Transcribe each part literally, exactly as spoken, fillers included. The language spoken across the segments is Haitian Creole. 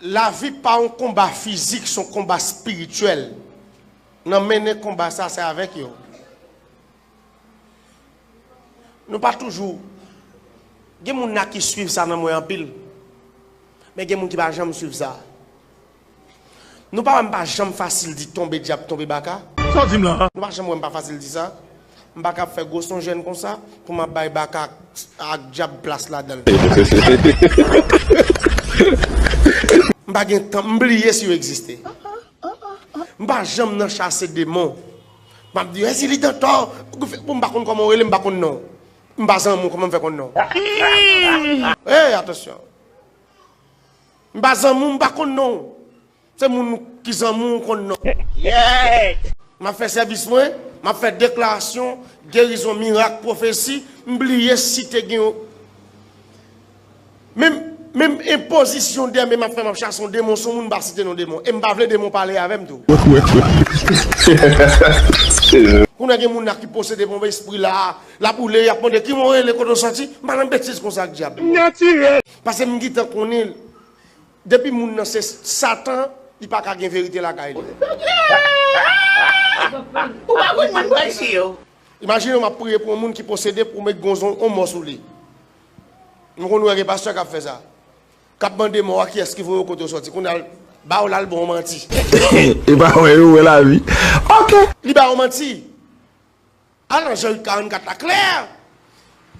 Lavi pa yon konba fizik, se yon konba espirityèl. Nan mennen konba sa, se avèk yo. Nou pa toujou. Gen moun la ki swiv sa nan mwen anpil. Men gen moun ki pa janm swiv sa. Nou pa wè m pa janm fasil di tonbe dyab, tonbe baka? Sa w di m la? Nou pa janm wè m pa fasil di sa? M pa kab fè gwo sonjèn konsa pou m ap bay baka ak, ak dyab plas ladan l. M pa gen tan, m bliye si yo egziste. M pa janm nan chase demon. M ap di, "Esi li dantò," pou m pa konn kòman w rele, m pa konn non w. M pa zanmi w, kòman m fè konn non w? Hey, atansyon. M pa zanmi w, m pa konn non w. Se moun ki zanmi w konn non w. M ap fè sèvis mwen, m ap fè deklarasyon, gerizon, mirak, pwofesi, m bliye si te gen yon Menm, menm enpozisyon dèmen m ap fè, m ap chase yon demon sou moun, m pa site non demon. E m pa vle demon pale avè m tou. Kounye a gen moun la ki posede pou yon espri la, l ap woule, y ap mande, "Ki moun w rele, kote w soti?" M pa nan betiz konsa ak dyab. Natirèl. Paske m gentan konnen, depi moun nan se Satan, li pa ka gen verite lakay li. Ou pa konn moun bwè si yo. Imajine w, m ap priye pou yon moun ki posede pou met gonzon on mò sou li. Nou konn wè gen pastè k ap fè sa. K ap mande mò a kiyès ki voye w, kote w soti. Kounye a l ba w la, l ba w manti. E pa wè yo wè lavi. Ok. Li ba w manti. Al nan Jan uit karannkat la klè.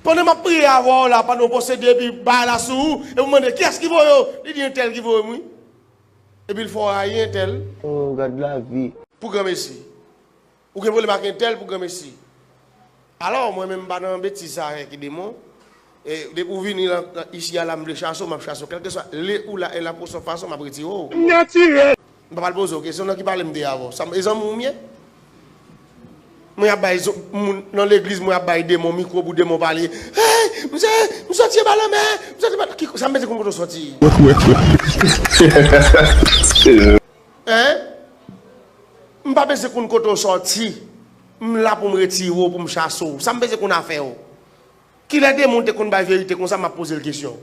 Pandan m ap priye avè w la, pandan w posede epi bagay la sou ou, epi w mande kiyès ki voye w, li di entèl ki voye m wi. Epi l fè w rayi entèl. Oh, gad lavi. Pou granmesi. Ou gen pwoblèm ak entèl pou granmesi. Alò, mwen menm m pa nan betiz sa avèk demon. E depi w vini lan, lan isi a la, m vle chase w, m ap chase w. Kèlkeswa le ou la e la poson fason, m ap retire w. Natirèl. M pa pral poze w kesyon, nan ki pale m te avè w? Sa m, e zanmi w m ye? Mwen ap bay zo-, moun nan legliz, mwen ap bay demon mikwo pou demon pale. Hey, m se, m soti anba lanmè, m soti anba, ki, sa m bezwen konn kote w soti? Hein? M pa bezwen konn kote w sòti. M la pou m retire w, pou m chase w. Sa m bezwen konn afè w? Kilè demon te konn bay verite konsa, m ap poze l kesyon.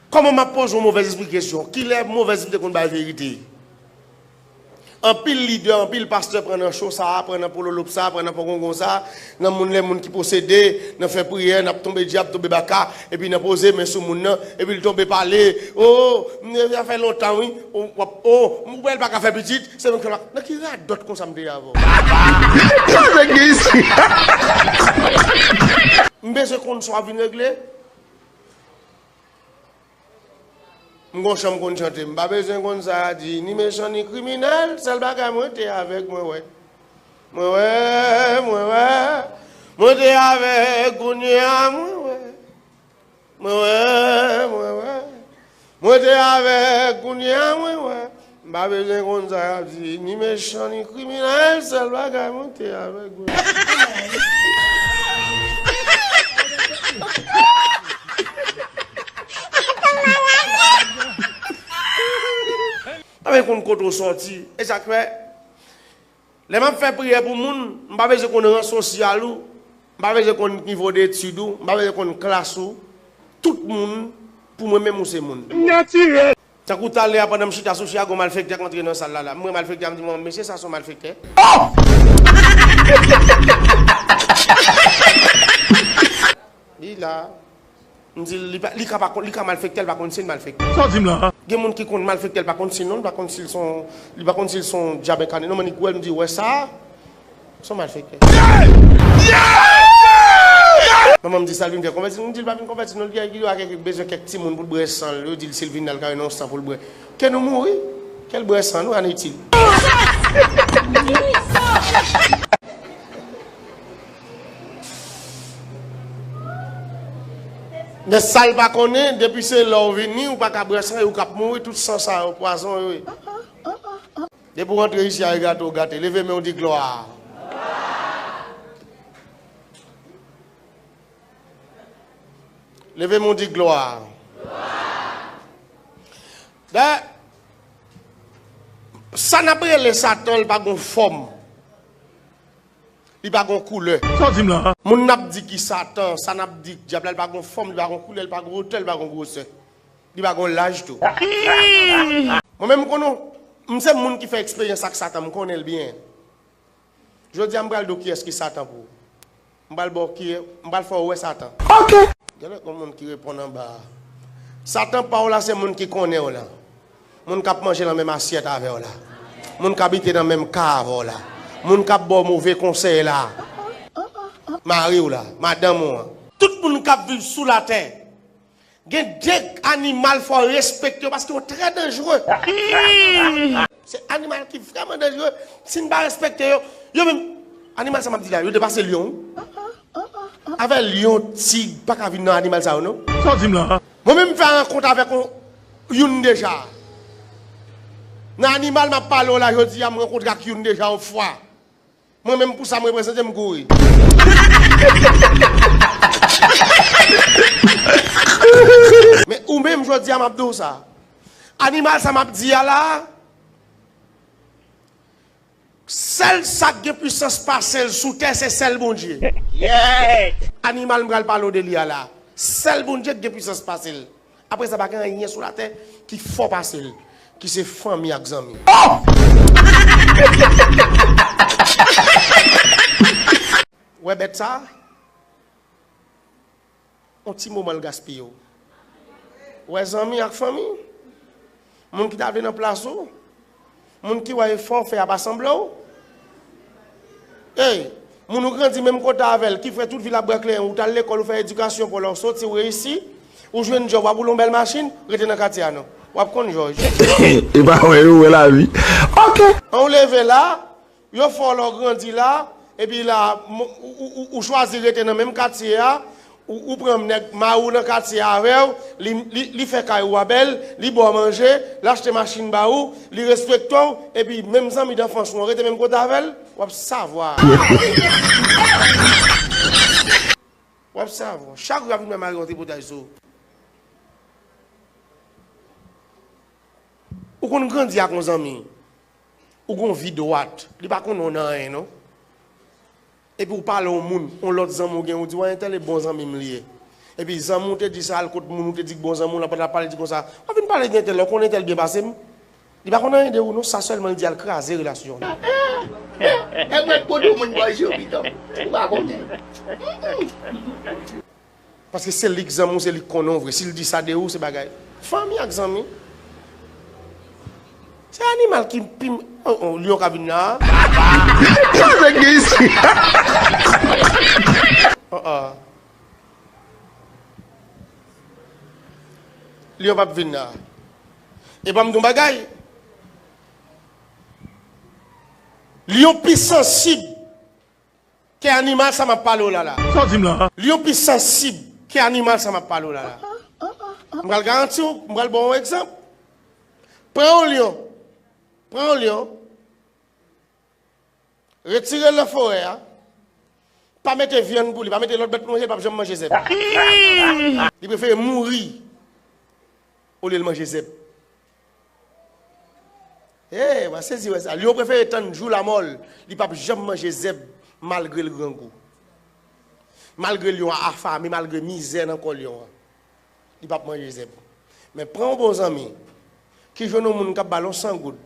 Kòman m ap poze yon movèz espri kesyon? Kilè movèz li te konn bay verite? Anpil lidè, anpil pastè pran nan cho sa a, pran nan pololop sa a, pran nan pongongon sa a, nan moun, lè moun ki posede, nan fè priyè, n ap tonbe dyab, tonbe baka, epi nan poze men sou moun nan, epi l tonbe pale, o, m, sa fè lontan wi, o, w ap, o, m wè l pa ka fè pitit, se menm sa, nan ki radòt konsa m te ye avè w? Sa nèg gen isi? M bezwen konn sa w ap vin regle. M gon chan m konn chante, m pa bezwen konn sa y a di, ni mechan ni kriminèl, sèl bagay mwen te avèg mwen wè. Mwen wè, mwen wè, mwen te avèg kounye a mwen wè. Mwen wè, mwen wè, mwen te avèg kounye a mwen wè. M pa bezwen konn sa y ap di, ni mechan ni kriminèl, sèl bagay mwen te avèg mwen wè. Pa bezwen konn kote w sòti. E sa k fè, lè m ap fè priyè pou moun, m pa bezwen konn ran sosyal ou, m pa bezwen konn nivo de etid ou, m pa bezwen konn klas ou. Tout moun, pou mwen menm ou se moun. Natirèl. Tankou talè a pandan m chita sou chè a, gon malfektè k antre nan sal la la. M wè malfektè a, m di, "Bon, mesye sa se yon malfektè." Oh! Li la. M di l, li pa, li ka pa konn, li ka malfektè, l pa konn si l malfektè. Sa w di m la? Gen moun ki konn malfektè, l pa konn si l non, l pa konn si l se yon, li pa konn si l se yon dyab enkane. Non, men li wè l, m di, "Wè sa, se yon malfektè." Manman m di sa l vin fè konvèti, m di l pa vin konvèti non, li gen, li gen bezwen kèk timoun pou l bwè san l, yo di l si l vin la, l ka jwenn yon san pou l bwè. Ke nou mouri, ke l bwè san nou, anitil. Men sa l pa konnen, depi se lè w vini, ou pa ka bwè san, e ou k ap mouri, tout san sa yo, pwazon yo ye. Depi w rantre isi a, e gate w gate. Leve men w, di glwa. Leve men w, di glwa. Dayè, sa n ap rele Satan, l pa gon fòm. Li pa gon koulè. Sa w di m la? Moun n ap di ki Satan, sa n ap di dyab la, li pa gon fòm, li pa gon koulè, li pa gon wotè, li pa gon gwosè. Li pa gon laj tou. Mwen menm m konnen, m se moun ki fè eksperyans ak Satan, m konnen l byen. Jodi a m pral di w kiyès ki Satan pou ou. M pral ba w ki, m pral fè w wè Satan. Ok. Genlè gon moun ki reponn anba a. Satan pa w la se moun ki konnen w la. Moun k ap manje nan menm asyèt avè w la. Moun k abite nan menm kay avè w la. Moun k ap ba w move konsèy la. Mari w la, madanm ou an. Tout moun k ap viv sou latè. Gen de animal fò w respekte yo paske yo trè danjere. Se animal ki vrèman danjere. Si n pa respekte yo, yo menm, animal sa m ap di la, yo depase lyon wi. Avè lyon, tig, pa ka vin nan animal sa yo non. Sa w di m la? Mwen menm m fè rankont avèk yon, youn deja. Nan animal m ap pale w la jodi a, m rankontre ak youn deja yon fwa. Mwen menm pou sa m reprezante m kouri. Men ou menm jodi a m ap di w sa. Animal sa m ap di a la, sèl sa k gen pwisans pase l sou tè se sèl Bondye. Animal m pral pale w de li a la, sèl Bondye k gen pwisans pase l. Apre sa pa gen anyen sou latè ki fò pase l, ki se fanmi ak zanmi. Wè bèt sa? On ti moman l gaspiye w. Wè zanmi ak fanmi? Moun ki ta vle nan plas ou? Moun ki wè efò w fè a pa sanble w? Ey, moun ou grandi menm kote avè l, ki fè tout vi l ap bwè kleren, ou t al lekòl, ou fè edikasyon pa w la, ou soti, ou reyisi, ou jwenn djòb, w ap woule yon bèl machin, rete nan katye a non. W ap konn jòj. E pa wè yo wè lavi. Ok. An ou leve la, yo fè w la, ou grandi la, epi la, m- ou, ou, ou, ou chwazi rete nan menm katye a, ou, ou pran nèg mari w nan katye a avè w, li, li, li fè kay ou a bèl, li ba w manje, li achte machin ba ou, li respekte w, epi menm zanmi danfans ou an rete menm kote avè l, w ap savwa. W ap savwa. Chak jou y ap vin mwen mare yon tripotay sou ou. Ou konn grandi ak yon zanmi, ou gon vi dwat, li pa konnen w nan anyen non. Epi w pale yon moun, yon lòt zanmi w gen, ou di, wè, entèl e bon zanmi m li ye. Epi zanmi w te di sa, al kot moun ou te di k bon zanmi w lan, pandan l ap pale, di konsa, w ap vin pale de entèl la, ou konnen entèl byen pase m? Li pa konn anyen de ou non, sa sèlman l di, al kraze relasyon w. E mwen k pou di w moun bòz yo pito, ou pa konnen. Paske se li k zanmi w, se li k konnen w vre. Si l di sa de ou, se bagay. Fanmi ak zanmi. Se animal ki pi m- oh, oh, lyon ka vin la. Sa nèg gen isi? Oh, oh. Lyon p ap vin la. E ban m di w bagay. Lyon pi sansib ke animal sa m ap pale w la la. Sa w di m la? Lyon pi sansib ke animal sa m ap pale w la la. M pral garanti w, m pral ba w yon egzanp. Pran yon lyon. Pran yon lyon. Retire l nan forè a. Pa mete vyann pou li, pa mete lòt bèt pou manje, li p ap janm manje zèb. Li prefere mouri olye l manje zèb. Hey, w a sezi wè sa. Lyon prefere tann jou lanmò l. Li p ap janm manje zèb malgre l grangou. Malgre lyon an afame, malgre mizè nan kò lyon an, li p ap manje zèb. Men pran yon bon zanmi ki jwenn yon moun k ap ba l yon san goud.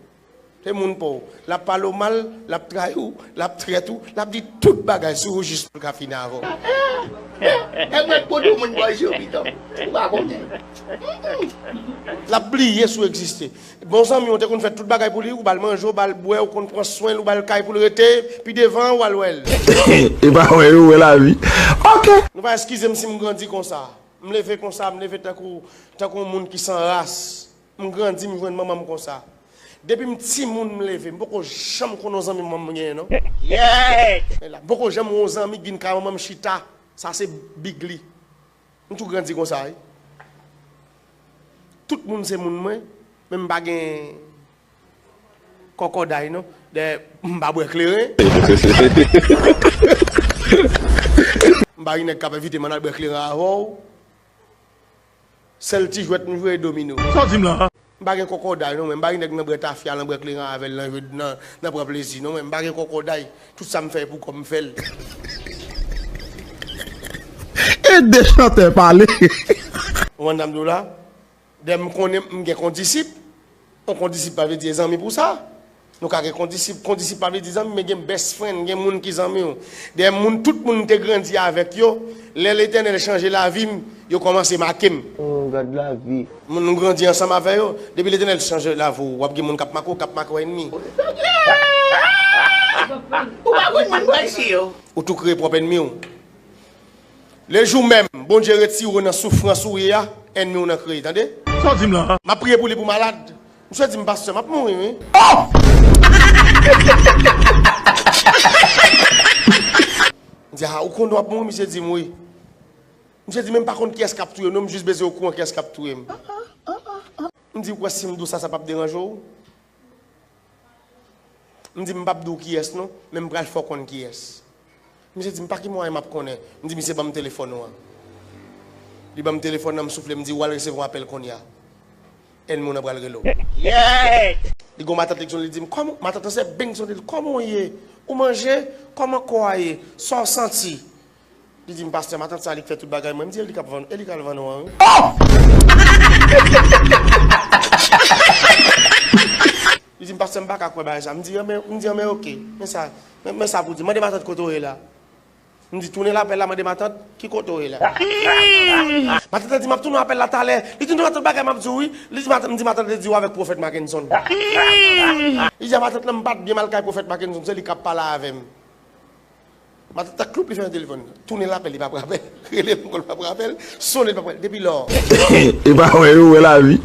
Se moun pa w. L ap pale w mal, l ap trayi w, l ap trèt ou, l ap di tout bagay sou ou jis pou l ka fini avè w. E mwen k pou di w moun bòz yo pito. Ou pa konnen. L ap bliye si w egziste. Bon zanmi w te konn fè tout bagay pou li, ou ba l manje, ou ba l bwè, ou konn pran swen l, ou ba l kay pou l rete, pi devan w al wè l. E pa wè yo wè lavi. Ok. Nou va eskize m si m grandi konsa. M leve konsa, m leve tankou, tankou yon moun ki san ras. M grandi, m jwenn manman m konsa. Depi m timoun m leve, m poko janm konn yon zanmi manman m genyen non. Men la, m poko janm wè yon zanmi k vin kay manman m chita. Sa se big li. M tou grandi konsa wi. Tout moun se moun mwen, men m pa gen kòkòday non. Dayè m pa bwè kleren. M pa gen nèg k ap envite m ann al bwè kleren avè w. Sèl ti jwèt m jwe e domino. Sa w di m la? M pa gen kòkòday non, mwen. M pa gen nèg nan bwè tafya, nan bwè kleren avè l, nan jwe, nan, nan pran plezi non, mwen. M pa gen kòkòday. Tout sa m fè e pou kò m fè l. E de chantè pale. Ou konn sa m di w la? Dèyè m konnen m gen kondisip. Yon kondisip pa vle di e zanmi pou sa. Nou ka gen kondisip, kondisip pa vle di zanmi, men gen best friend, gen moun ki zanmi w. Dèyè moun, tout moun m te grandi avèk yo, lè Letènèl chanje lavi m, yo kòmanse make m. Oh, gad lavi. Moun nou grandi ansanm avè yo, depi Letènèl chanje lavi w, w ap gen moun k ap make w, k ap make w ènmi. Ou pa konn moun bwè ji yo. Ou tou kreye pwòp ènmi w. Le jou menm, Bondye retire w nan soufrans ou ye a, ènmi w nan kreye, tande? Sa w di m la? M ap priye pou li pou malad. Misye di m, pastè, m ap mouri, wi. M di, a, ou konnen w ap mouri? Misye di m, wi. Misye di, men m pa konn kiyès k ap touye w, non, m jis bezwen okouran kiyès k ap touye m. M di, ou kwè si m di w sa, sa p ap deranje w? M di, m p ap di w kiyès non, men m pral fè w konn kiyès. Misye di m, pa ki mwayen m ap konnen? M di, misye ban m telefòn ou an. Li ban m telefòn nan, m soufle, m di, w al resevwa apèl kounye a. Ènmi w nan pral rele w. Li gon matant li k sonn, li di m, kòman, matant lan se beng sonn, li, kòman w ye? Ou manje? Kòman kò a ye? Sa w santi? Li di m, pastè, matant sa li k fè tout bagay mwen. M di, e li k ap vann, e li k al vann ou an, wi. Li di m, pastè, m pa ka kwè bagay sa. M di, anben, m di, anben, oke. Men sa, men, men sa pou di. Mande matant kote w ye la. M di, tounen lapèl la, mande matant ki kote w ye la. Matant la di, m ap tounen apèl la talè. Li di, non, matant, bagay m ap di w, wi. Li di, matant, m di, matant la di w avèk pwofèt Mackenson. Li di, a matant lan, m pa t byen mal kay pwofèt Mackenson, se li k ap pale avè m. Matant la kloup li fè nan telefòn. Tounen lapèl, li p ap rapèl. Rele l ankò, li p ap rapèl. Sonnen, li p ap rapèl. Depi lò. E pa wè yo wè lavi.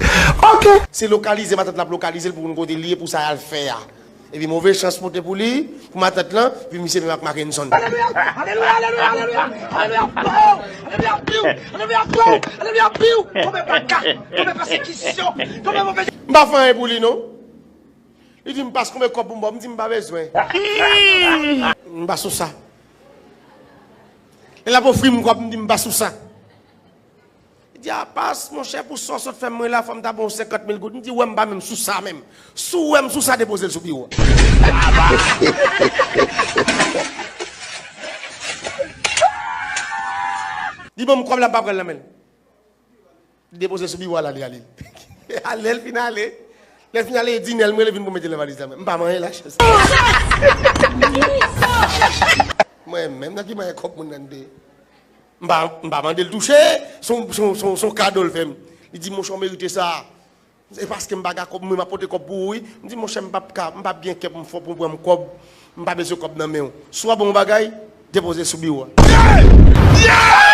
Ok. Se lokalize matant la ap lokalize l pou konn kote l ye pou sa y al fè a. Epi move chans pote pou li, pou matant lan, epi misye menm ak Mackenson. Alelouya, alelouya, alelouya, alelouya, alelouya, pow, alelouya, piw, alelouya, pow, alelouya, piw, tonbe baka, tonbe pèsekisyon, tonbe move. M pa fè anyen pou li non. Li di m, pas konbyen kòb pou m ba w? M di m pa bezwen. M pa sou sa. Lè l ap ofri m kòb, m di m pa sou sa. Li di, a, pas, monchè, pou sa w sot fè m mwen la, fò m ta ba w senkant mil goud. M di, wè m pa menm sou sa menm. Si w wè m sou sa, depoze l sou biwo a. Li ban m kòb la, m pa pran l nan men l. Li depoze sou biwo a la, li ale. Lè l fin ale, lè l fin ale, e di nè l m rele vin pou mete nan valiz la, men m pa manyen lachè sa. Mwen menm nan ki manyen kòb moun nan de. M pa, m pa mande l touche, se yon, se yon, se yon, se yon kado l fè m. Li di, monchè, w merite sa. Se paske m pa gen kòb, mwen m ap pote kòb pou ou, wi. M di, monchè, m p ap ka, m p ap gen kè pou m fè, pou m pran kòb. M pa bezwen kòb nan men w. Si w ap ban m yon bagay, depoze sou biwo a.